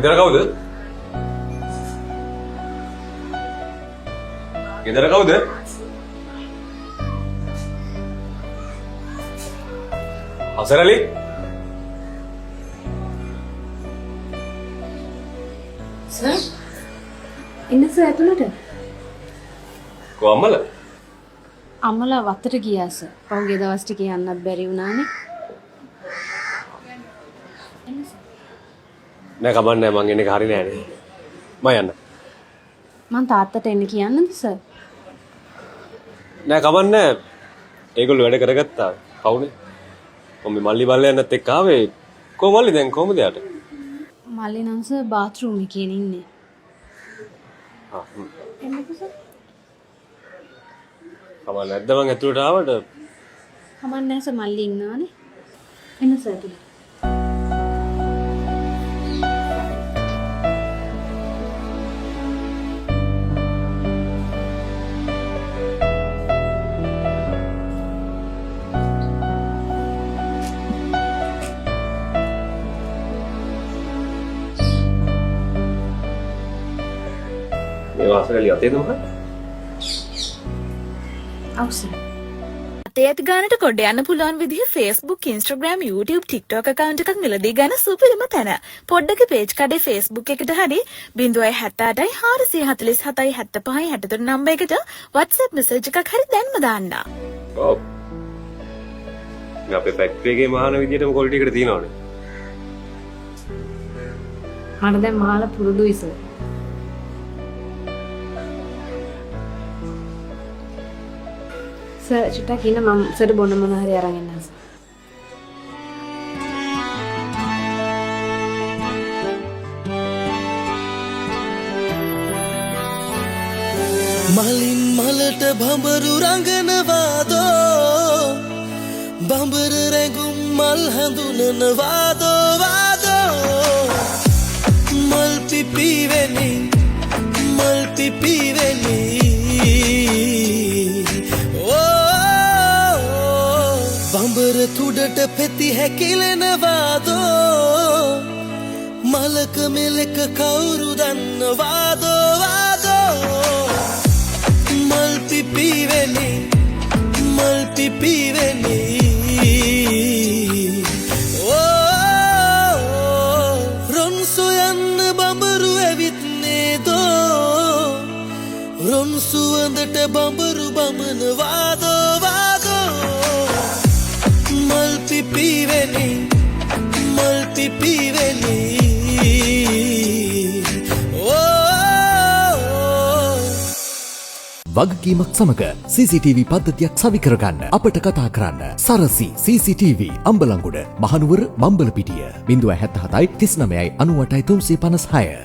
ගෙදර කවුද? ගෙදර කවුද? හසරලි? සර්, එන්න සර් ඇතුළට. කො අම්මලා? අම්මලා වත්තට ගියා සර්. පහුගිය දවස් ටික යන්නත් බැරි වුණානේ. නෑ, කමක් නෑ, මං එන එක හරි නෑනේ. මං යන්න. මං තාත්තට එන්න කියන්නද සර්? නෑ, කමක් නෑ. ඒගොල්ලෝ වැඩ කරගත්තා. කවුනේ? මම මේ මල්ලි බල්ලා යන්නත් එක්ක ආවේ. කො මල්ලි දැන් කොහමද යාට? මල්ලි නම් සර් බාත්රූම් එකේ ඉන්නේ. ආ හ්ම්. එන්නකෝ සර්. කමක් නැද්ද මං ඇතුළට ආවට? කමක් නෑ සර්, මල්ලි ඉන්නවනේ. එන්න සර් ඇතුළට. මේ වාසරලි අතේද මොකක්ද? ඔව් සර්. අතේ ඇති ගානට ගොඩ යන්න පුළුවන් විදිහ Facebook, Instagram, YouTube, TikTok account එකක් මිලදී ගන්න සුපිරිම තැන. පොඩ්ඩක පේජ් කඩේ Facebook එකට හරි 078 447 75 63 නම්බර් එකට WhatsApp message එකක් හරි දැන්ම දාන්න. ඔව්. මේ අපේ ෆැක්ටරි එකේ මහාන විදියටම ක්වොලිටි එකට තියෙනවනේ. මට දැන් මහල පුරුදුයි සර්. සර්, චුට්ටක් ඉන්න, මම සර් බොන්න මොන හරි අරන් එන්නම් සර්. මලින් මලට බඹරු රඟනවාදෝ, බඹර රැඟුම් මල් හඳුනනවාදෝ වාදෝ. මල් පිපිවෙනි, මල් පිපිවෙනි, ඕ බඹර තුඩට පෙති හැකිලෙනවාදෝ, මලක මෙලක කවුරු දන්නවාදෝ වාදෝ. මල් පිපිවෙනි, මල් පිපිවෙනි, ඕ රොන් සොයන්න බඹරු ඇවිත් නේදෝ, රොන් සුවඳට බඹරු බමනවාදෝ වාදෝ. මල් පිපිවෙනි, මල් පිපිවෙනි, ඕ. වගකීමක් සමග CCTV පද්ධතියක් සවි කරගන්න අපට කතා කරන්න. Sarasi CCTV, Ambalangoda, Mahanuwara, Bambalapitiya, 077 39 98 356.